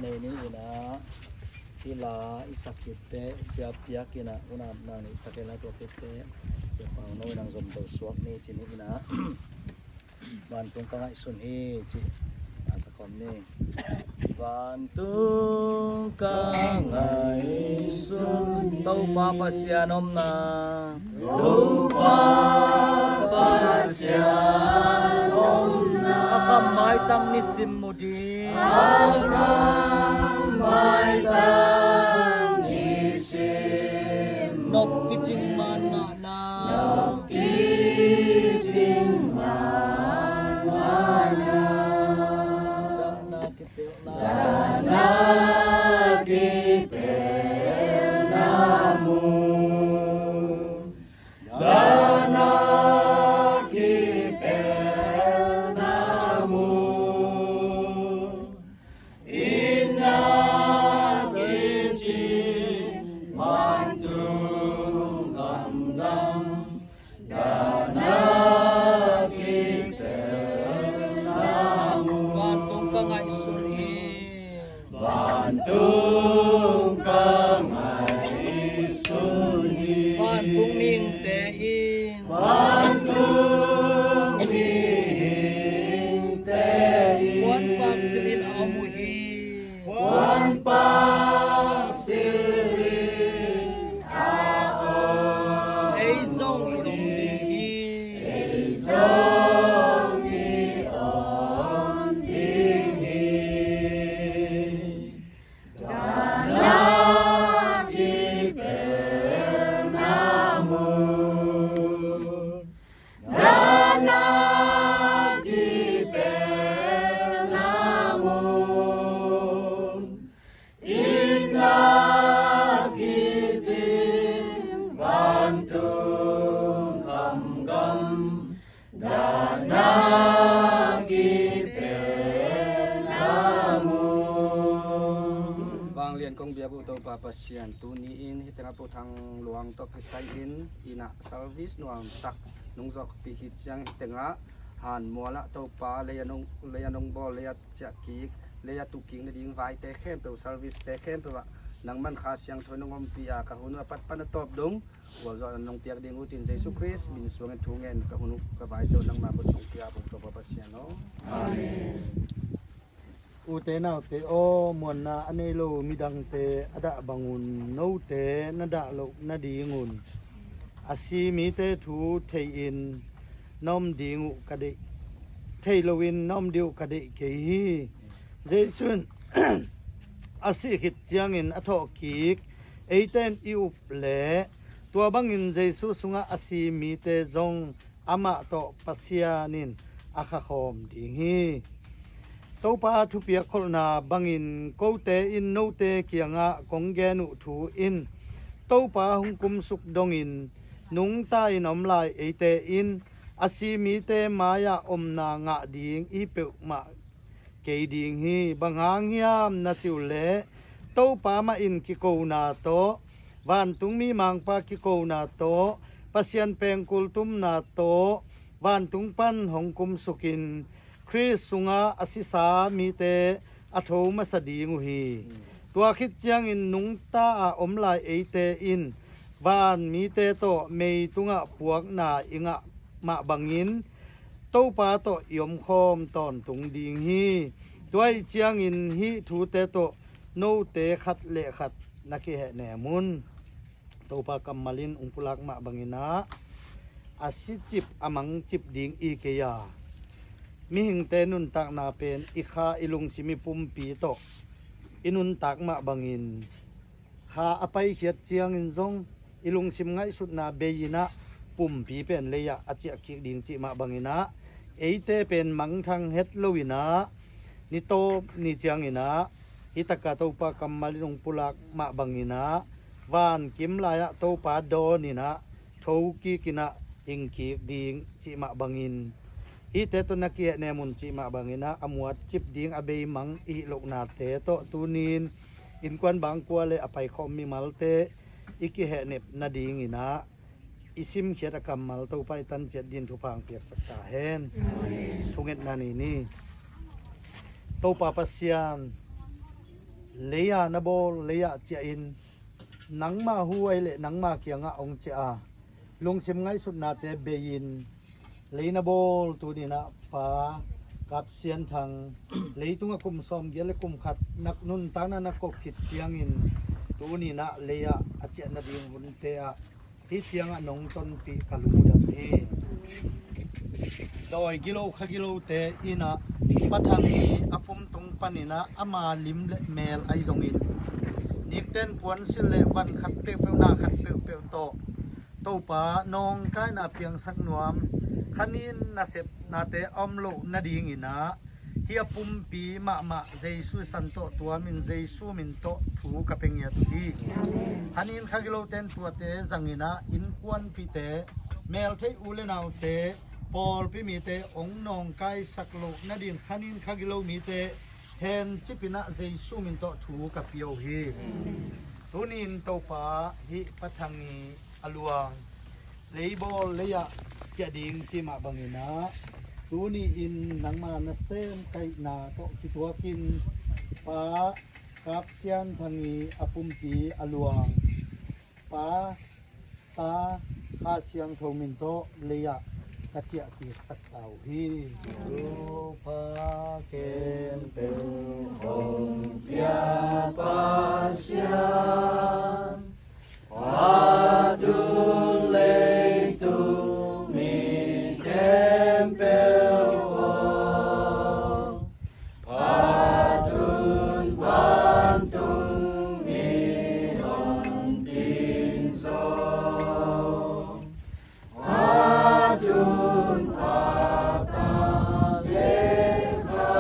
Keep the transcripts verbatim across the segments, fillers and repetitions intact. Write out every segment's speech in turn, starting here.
Nei ni inah, hih la i sak khit teh, siapiak inah, unau nang nei sak inah tua khit teh, siapau no inah zom to suak ni ci ni inah. Vantung ka ngaihsun hi ci. A sak khawm ni. Vantung ka ngaihsun. Topa Pasian omna. Topa Pasian omna. A kam maitang nisim mu ding. A kam maitang nisim mu ding. Nop kicing man ngahna. Nop kicing man ngahna. Dahna kipelhna. Dahna kipelhna mu. Dahna kipelhna mu. Inna kicing vantung gamgam. Dahna kipelhna mu. Vantung ka ngaihsun hi. Vantung ka ngaihsun hi. Vantung mihingte in. Vantung mihingte in. Puan pak silhin a om uh hi. Puan pak silhin a om. Ei zong i om ding hi. Ei zong i om ding hi. Dahna kipelhna mu. Dahna kipelhna mu. Inna kicing vantung gamgam. Dahna kipelhna mu. Vanglian kong biak uh Topa Pasian, tuni in hih tengah Pu Thang Luang tawh kisai in, inah service nuamtak nong zawhpih hi ciang hih tengah Hanmual ah Topa lei a nong, lei a nong bawl, lei a ciahkik, lei a tuhkik nading vaite khempeuh, service te khempeuh ah nangman Kha Siangtho in nong ompih a, ka hun uh a pat pan a tawp dong gualzawhna nong piak ding uh tin Jesu Khrist min suangin thu ngen ka hun uh ka vaite uh nangma khut sung pia buk Topa Pasian aw. Amen. Ute naute aw, muanna a nei lo midangte a dah bangun note na dah loh nadingun a si mite thu thei-in na om ding uh ka deih, thei loin na om ding uh ka deih kei hi. Jesu in a sih khit ciangin a thawhkik eite in i up leh tua bangin Jesu sungah a si mite zong amah tawh Pasian in a khakhawm ding hi. Topa thupiak kholhna bangin kote in note kiangah kong gen uh thu in Topa hong kumsuk dongin nungta in a om lai eite in a si mite mai-ah omna ngah ding i peuhmah kei ding hi. Bang hang hiam na cih uh leh Topa mah in kikona tawh, vantung mimangpa kikona tawh, Pasian pengkul tumna tawh vantung pan hong kumsukin Khrist sungah a sisa mite a tho masa ding uh hi. Tua khit ciangin nungta a om lai eite in van mite tawh mei tungah puakna i ngah mah bangin Topa tawh i omkhawm tawntung ding hi. Tua ahih ciangin hih thute tawh note khat le khat na kihehnem un. Topa kammal in hong pulak mah bangin ah, a sicip a mangcip ding i kei a, mihingte nuntakna pen i kha, i lungsim, i pumpi tawh i nuntak mah bangin, kha a paikhiat ciangin zong i lungsim ngaihsutna bei-in ah pumpi pen lei-ah a ciah kik ding cih mah bangin ah, eite pen mangthang het loin ah, ni tawp ni ciangin ah, hih taka Topa kammal in hong pulak mah bangin ah, vankim lai-ah Topa dawnin ah, tho kikin ah hing kik ding cih mah bangin, hihte tawh na kihehnem un cih mah bangin ah, a muatcip ding a beimang i hih lohnate tawh tuni-in innkuan bangkua le a paikhawm mimalte i kihehnep nadingin ah, i simkhiat a kammal Topa i tan ciat dingin thupha hong piaksak ta hen. Amen. Thungetna nei ni. Topa Pasian, lei-a na bawl, lei-ah ciahin, nangma hu ahih leh nangma kiangah hong ciah a, lungsim ngaihsutnate bei-in lei na bawl tuni-in ah Pa Kap Sian Thang, leitungah kum sawmgiat le kum khat na nuntakna na kop khit ciangin, tuni-in ah lei-ah a ciah nading hunte ah hih ciangah nong tonpih ka lungdam hi. Dawi gilo kha gilote in ah Pa Thang i a pum tung panin ah ama lim le mel ahi zongin, nikten puansilh le van khat peuhpeuh, na khat peuhpeuh tawh Topa nawngkaina piangsak nuam, khanin nasepnate a om loh nadingin ah, hih a pumpi mahmah Jesu i san tawh tuamin, Jesu min tawh thu ka pia ngiat uh hi. Amen. Khanin kha gilote in tuate zangin ah, innkuanpihte, meltheih u le naute, pawlpi mite hong nawngkaisak loh nadingin khanin kha gilo mite hencipin ah Jesu min tawh thu ka pia uh hi. Tuni-in Topa, hih Pa Thang i a luang, lei bawl lei-ah ciah ding cih mah bangin ah, tuni-in nangma nasem kaihna tawh kituakin Pa Kap Sian Thang i a pumpi a luang, Pa, Ta, Kha Siangtho min tawh lei-ah ka ciah kiksak ta uh hi. Topa khempeuh hong pia Pasian, a tun leitung mi khempeuh aw, a tun vantung mi honpin zong, a tun a Ta le Kha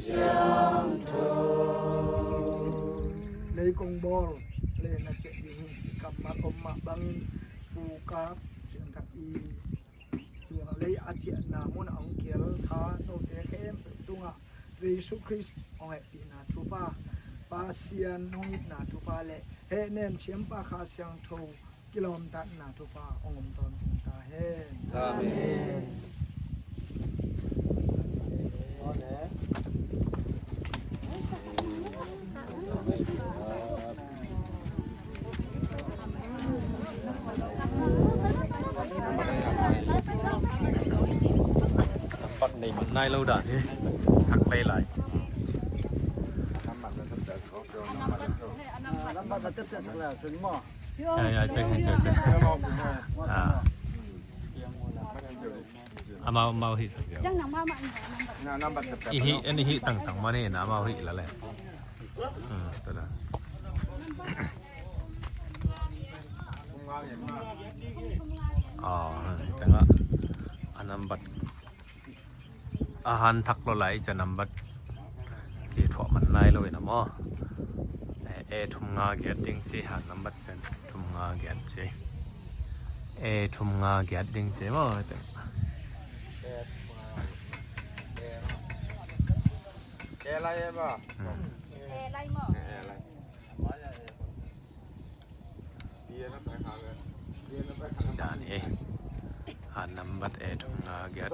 Siangtho. Lei kong bawl, lei na ciah ding hi, kammal om mah bangin, Pu Kap Sian Thang i lei a ciahna mun a hong kial kha note khempeuh tungah Jesu Khrist hong hehpihna thupha, Pasian hong itna thupha le hehnem siampa Kha Siangtho kilawmtatna thupha hong om tawntung ta hen. Amen. Nambat nei man nai lo dan hi. Sak lei lai. Ya, ya, cek, cek, cek. Ah. Amau, amau hih sak ziau. Ih hih, en hih tangtang mah ni na, amau hih la le. Hmm, tu dah. Oh, tengok. A nambat. A han thak lo lai, ca nambat. Kithuah man nai lo in a maw. Eh, eh, thum nga giat ding ci, han nambat pen thum nga giat ci. Eh, thum nga giat ding ci maw, teng. Eh, lai, eh, maw. Hmm. Eh, lai maw. Eh, lai. Ci dan hi. Han nambat, eh, thum nga giat.